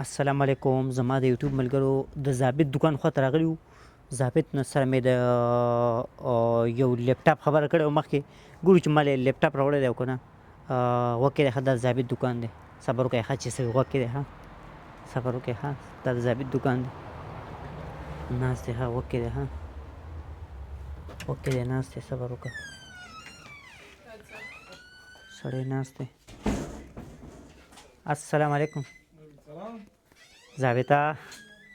السلام علیکم زما د یوټیوب ملګرو د ضابط دکان خواته راغلی وو. ضابط نه سره مې د یو لپټاپ خبره کړې وه مخکې، ګورو چې ما له لپټاپ راوړی دی او که نه. غوږ کې دی ښه، دا د ضابط دکان دی. صبر وکړئ ښه چې څه غوږ کې دی ښه، صبر وکړئ ښه، دا د ضابط دکان دی، ناست دی ښه، غوږ کې دی ښه، غوږ کې دی ناست دی، صبر وکړه سړی ناست دی. السلام علیکم ضابطه،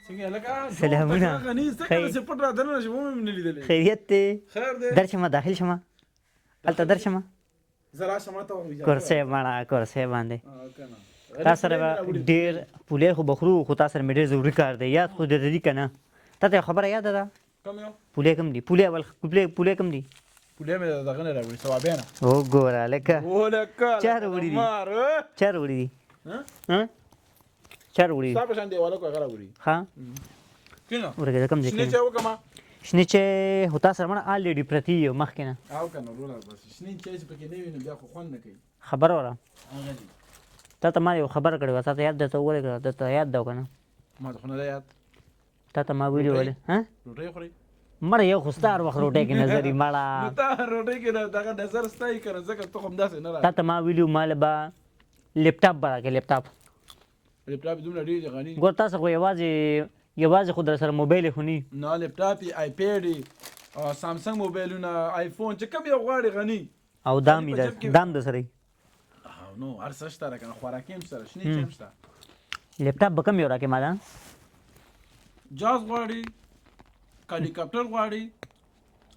څنګه لکه سلامونه. غنی څنګه څه پټ را دننه شوم، مې نه لیدلې. خیریت دی؟ خیر دی. درشمه داخل شمه، هلته درشمه. زرا شمه ته وایي کرسۍ مړه کرسۍ باندې تا سره به ډېر پولې خو به خورو، خو تا سره مې ډېر ضروري کار دی. یاد خو درته دي که نه؟ تا ته خبره یاده ده؟ کوم یو پولې کوم دي؟ پولې اول پولې، پولې کوم دي؟ پولې مې دغه نه راوړي، ثوابې نه. وګوره لکه ولکه چا راوړي دي؟ چا راوړي دي؟ ها، چا راوړي دي؟ ستا په شان دیواله کو هغه راوړي. ښه کینه ورګه کوم ځای؟ شنې چای وکړه. شنې چای خو تا سره مړه الریډي پرتې یو مخکې نه. او که نه وروره، بس شنې چای چې پکې نه وي نو بیا خو خوند نه کوي. خبره وره هغه دي. تا ته ما یو خبره کړې وه، تا ته یاد ده؟ ته وګوره، درته یاد ده او که نه؟ ما ته خو نه ده یاد. تا ته ما ویلي ولې؟ ها روټۍ خورئ؟ مړه یو خو ستا هر وخت روټۍ کې نظر وي مړه. نو تا روټۍ کې دغه نظر ستا یې که نه، ځکه ته خو همداسې نه تا ته ما ویلي ما له به لپټاپ به راکړې، لپټاپ. لپټاپ دومره ډېر دي غني. ګور تاسو خو یوازې یوازې خو در سره موبایل خو نه. نه، لپټاپ یې، آیپډ یې، سامسنګ موبایلونه، آیفون، چې کوم یو غواړي غني. او دام یې دام د سره. نو هر څه شته راکنه، خوراکي هم شته، شنې چای هم شته. لپټاپ به کوم یو راکړې ما؟ ده جاز غواړي، هلیکاپټر غواړي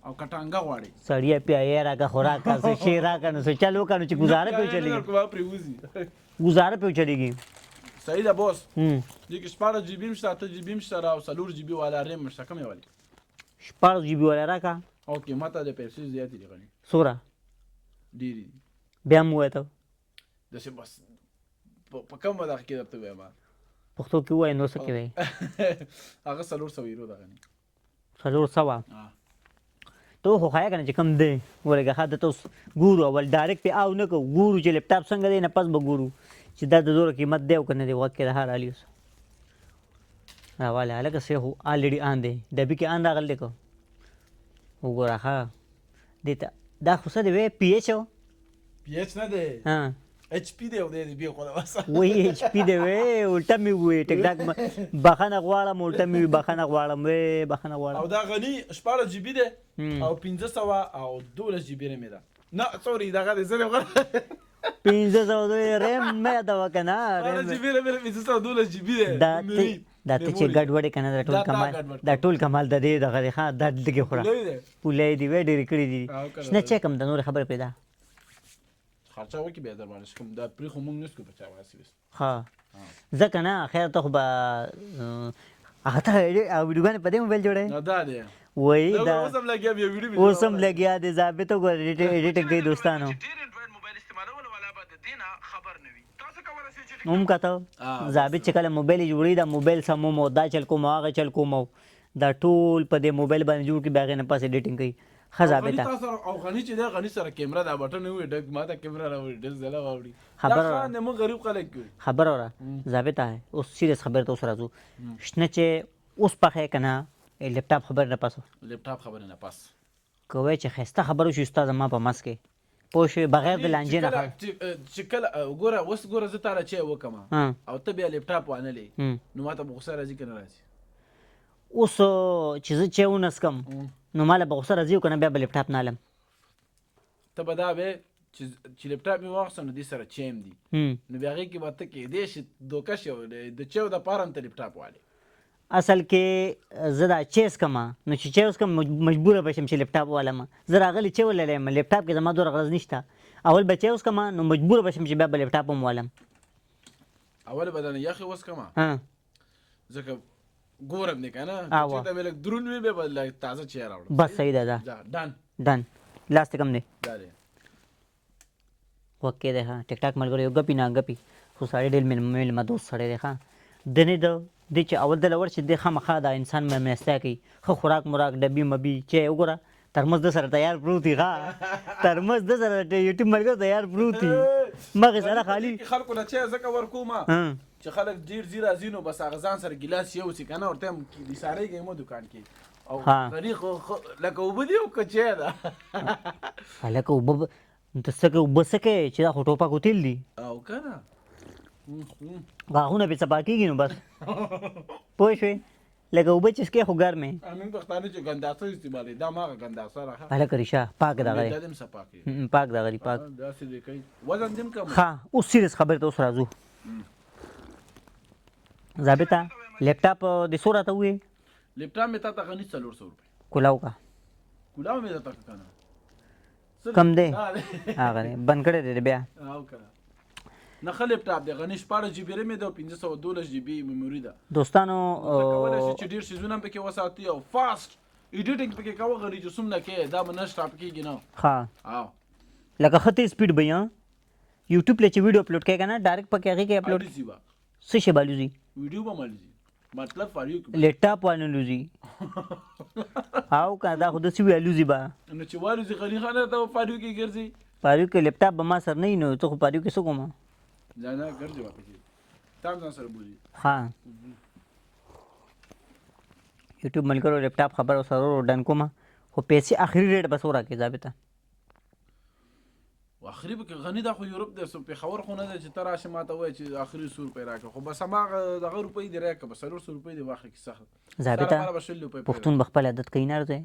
او کټانګه غواړي؟ سړیه پی آی راکه، خوراک څه شی راکه، نو څه چل وکړه نو چې ګزاره پې وچلېږي. پرېوځي، ګزاره پې وچلېږي. صحیح ده بوس. دې کې 16 جی بي هم شته، 8 جی بي هم شته او 4 جی بي والا ریم هم شته. کوم یو والي؟ 16 جی بي والا راکه. اوکې، ما ته د پیسې زیاتې دي غني. څومره؟ ډېرې دي. بیا هم ووایه ته. داسې بس په کومه دغه کې درته ووایم؟ پښتو کې ووایه، نو څه کې وایي؟ هغه 400 یورو ده غني. 400؟ ته خو ښایه که نه چې کوم دی ولګه. ښه، ده ته اوس ګورو، اول ډایرکټ پې آو نه کوو، ګورو چې لپټاپ څنګه دی، نه پس به ګورو چې دا د دومره قیمت دی او که نه دی. غوږ کې د هر علي اوس راواله هلکه. څه خو الریډي آن دی، ډبي کې آن راغلی دی که وګوره. ښه، دې ته دا خو څه دی وی؟ پي ایچ؟ پي ایچ نه دی، اچ پی دی. او دی بیا خو بس وای اچ پی دی. وی الټه مې وی ټیک ټاک، بخنه غواړم، الټه مې وی، بخنه غواړم، وی بخنه غواړم. او دا غني 16 جی بی دی او 512 جی بی ریم ده. نه سوري، دغه دی زه 502 ریم مې دا وکنه. ریم جی بی ریم 512 جی بی دی. دا دا ته چې ګډ وډې کنه، دا ټول کمال، دا ټول کمال د دې دغه دی. ښه، دا دغه خوره پولې دی وې ډېرې کړې دي. شنه چې کوم د نور خبره پیدا خرچه وکي بیا در باندې کوم دا پرې خو مونږ نسکو په چا باندې بس. ها، ځکه نه خیر، ته خو به هغه ته ویډیوګانې په دې موبایل جوړې نه دا دی. وای دا اوس هم لګیا بیا ویډیو، اوس هم لګیا دی. ضابط وګوره، ایډیټ کوي دوستانو. هم کته ضابط چې کله موبایل جوړي، دا موبایل سموم او دا چل کوم، هغه چل کوم، دا ټول په دې موبایل باندې جوړ کړي، بیا هغې نه پس ایډیټینګ کوي. ښه ضابطه. او غني چې دا غني سره کیمره دا بټن وي، ډک ما ته کیمره راوړي، ډېر ځله واوړي. خبره دا خان موږ غریب خلک یو. خبره وره ضابطه، اوس سیریس خبره ته اوس راځو. شنه چې اوس پخې که نه لپټاپ خبرې نه پس؟ لپټاپ خبرې نه پس کوی چې ښایسته خبره وشي ستا زما په منځ کې، پوه شوې؟ بغیر د لانجې نه. چې کله ګوره، اوس ګوره، زه تاله چای وکم او ته بیا لپټاپ وانه لې، نو ماته به غوسه راځي که نه راځي؟ اوس چې زه چای ونه څکم نو ماله به غوسه راځي او که نه بیا به لپټاپ نه الم؟ ته به دا وې چې لپټاپ مې واخیسته نو دې سره چای هم دي، نو بیا هغې کې به ته کېدای شي دوکه شې او د چایو دپاره هم ته لپټاپ والې. اصل کې زه دا چای څکم، نو چې چای وڅکم مجبوره به شم چې لپټاپ والم. زه راغلی چای وللی یم، لپټاپ کې زما دومره غرض نشته. اول به چای وڅکم نو مجبوره به شم چې بیا به لپټاپ هم والم. اول به دا یخې وڅکم، ځکه ګورم دی که نه، چې ته مې لږ درون وي، بیا به لږ تازه چای راوړم. بس صحیح ده، دا ډن ډن. لاس ته کوم دی؟ دا دی. غوږ کې دی. ښه، ټیک ټاک ملګری یو ګپي نه ګپي خو سړی ډېر مېلمه دوست سړی دی. ښه، دنې د دې چې اول دله ورشي دی، خامخا دا انسان مېلمستیا کوي، ښه خوراک موراک، ډبي مبي چای. وګوره ترموز د سره تیار پروت وي. ښه، ترموز د سره یوټیوب ملګرو تیار پروت وي، مخې سره خالي. خلکو له چای ځکه ورکوم چې چې خلک ډیر ځي راځي نو بس هغه ځان سره ګیلاس یوسي که نه، ورته هم ایسارېږي مو دکان کې. او غني خو لکه اوبه دي او که چای ده؟ هلکه اوبه ته څه کوې؟ اوبه څه کوې چې دا خو ټوپک او تېل دي. او که نه غاښونه پرې صفا کېږي نو بس، پوه شوې؟ لکه اوبه چې څکې خو ګرمې. موږ پښتانه چې ګنداسه استعمالوي، دا هماغه ګنداسه ده. هلکه ریشه پاک دغه دی، دا دې هم صفا کوي. پاک دغه دی، پاک. داسې دې کوي، وزن دې هم کم. ښه، اوس سیریس خبرې ته اوس راځو. ظابطه لپټاپ دې څو راته ووایې؟ لپټاپ مې تا ته غني 400 روپۍ. کولاو کا. کولاو مې درته که نه کم دی، هغه دی بند کړی دی بیا. او که نه، ښه لپټاپ دی غني، 16 جي بي ریم دی او 512 جي بي میموري ده. دوستانو، ته کولی شې چې ډېر څیزونه هم پکې وساتي او فاست ایډیټینګ پکې کوه غني، چې څومره کې دا به نه سټاپ کېږي نه. ښه، او لکه ښه تېز سپیډ به یې یوټیوب له چې ویډیو اپلوډ کوې که نه، ډایرکټ پکې هغې کې اپلوډ. الوزي به. څه شی به الوزي؟ ویډیو به الوزي، مطلب فاریو کې لپټاپ وانه لوزي او که دا خو داسې وي الوزي به. نو چې والوزي غني خان، ته به فاریو کې ګرځي. پاریو کې لپټاپ به ما سره نه وي، نو ته خو پاریو کې څه کوم؟ نه نه، ګرځي به پکې، تا هم ځان سره بوځي. ښه، یوټیوب ملګرو، لپټاپ خبره سره ډن کومه، خو پیسې اخري ریټ به څو راکړې ظابطه؟ اخري به کې غني، دا خو یورپ دی، څه پېښور خو نه دی چې ته راشې ما ته وایې چې اخري څو روپۍ راکړه. خو بس هماغه دغه روپۍ دې راکړه، بس 400 روپۍ دې واخله کیسه. ظابطه لپاره به 20 روپۍ. پښتون به خپل عادت کوي نه ځای.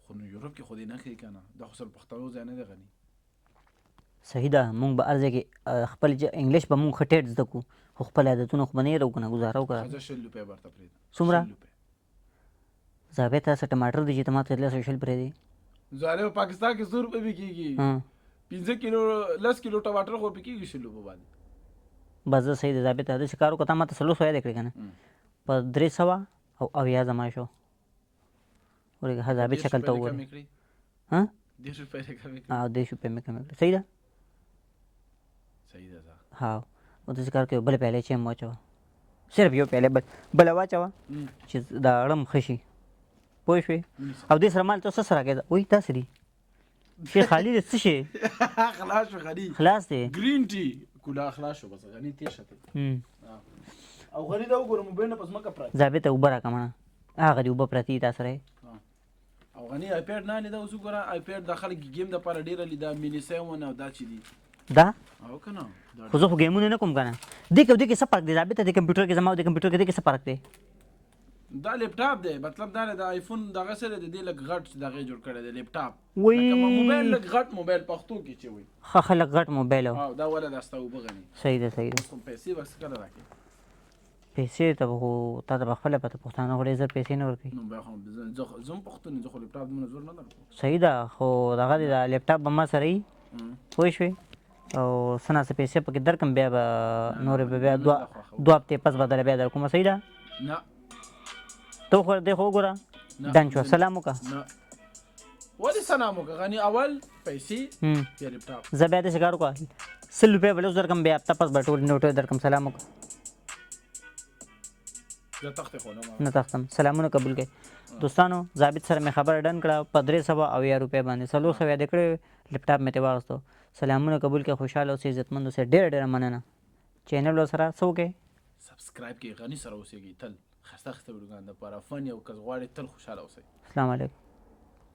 خو نو یورپ کې خو دې نه کوي که نه، دا خو سره پښتنو ځای نه دی غني. صحیح ده، مونږ به هر ځای کې خپل انګلیش به مونږ ښه ټیټ زده کړو، خو خپل عادتونه خو به نه هېروو که نه، ګزاره وکړه. ښه، 20 روپۍ ورته پرېږده. څومره؟ 20 روپۍ. ظابطه څه ټماټر دي چې ته ما ته 120 پرېږدې؟ ظالم، پاکستان کې څو روپۍ به کېږي؟ 5 کیلو 10 کیلو ټماټر خو پې کېږي 20 روپو باندې. بس زه صحیح ده ظابطه، داسې کار وکړه، تا ما ته 400 یادې کړې که نه، په 370 شو. ورېږه، ښه ظابط شکل ته وګوره. ها؟ 30 روپۍ دې کمې کړې. او 30 روپۍ مې کمې کړې، صحیح ده؟ صحیح ده. ها، او داسې کار کوي، بله پیاله چای هم واچوه، صرف یو پیاله بل بله واچوه چې دا اړم ښه شي، پوه شوې؟ او دې سره مال ته څه سره راکړې؟ وایي داسې دي شي خالي دی، څه شي؟ خلاص شو غني. خلاص دی. ګرین ټي کولا خلاص شو، بس غني تیر شته. او غني دا وګوره، موبایل نه پس مکه پرات. ظابطه اوبه راکړه مڼه، هغه دې اوبه پرتې دي تا سره. او غني آیپډ نه لیدا؟ اوس وګوره آیپډ د خلک ګیم د پاره ډیر لیدا، مینی 7 او دا چې دي. دا او کنه؟ خو زه خو ګیمونه نه کوم کنه. دې کې دې کې څه فرق دی ظابطه؟ د کمپیوټر کې زما او د کمپیوټر کې دې کې څه فرق دی؟ دا لپټاپ دی، مطلب دا د آیفون دغه سره د دې لږ غټ دغه جوړ کړی دی لپټاپ. وی لکه موبایل، لږ غټ موبایل پښتو کې چې وي. ښه ښه، لږ غټ موبایل. او دا ولا دا ستا اوبه غني. صحیح ده، صحیح ده. اوس پیسې به څه کله راکړې؟ پیسې ته خو تا ته به خپله پته، پښتانه خو ډېر زر پیسې نه ورکوي. نو بیا خو زه هم پښتون یم، زه خو لپټاپ دومره زور نه درکوم. صحیح ده، خو دغه دی، دا لپټاپ به ما سره وي، پوه شوې؟ او څه نا څه پیسې پکې درکم، بیا به نورې به بیا دوه هفتې پس به دله بیا درکوم، صحیح ده؟ نه. ته خو دې خو وګوره، ډن شوه. سلام وکړه. نه، ولې سلام وکړه غني؟ اول پیسې بیا لپټاپ. زه بیا داسې کار وکړه، 100 روپۍ به اوس درکم، بیا هفته پس به ټول نوټ درکم. سلام وکړه. زه تختې خو نه. نه تختم. سلامونه قبول کړئ دوستانو. ضابط سره مې خبره ډن کړه په 370 روپۍ باندې، 400 یادې کړې، لپټاپ مې ترې واخیستو. سلامونه قبول کړئ، خوشحاله اوسئ، عزتمند اوسئ، ډېره ډېره مننه. چینل ورسره څه وکړئ؟ سبسکرایب کړئ، غني سره اوسېږئ تل ښایسته ښایسته ویډیوګانو دپاره، فن یو که غواړئ، تل خوشحاله اوسئ. السلام علیکم.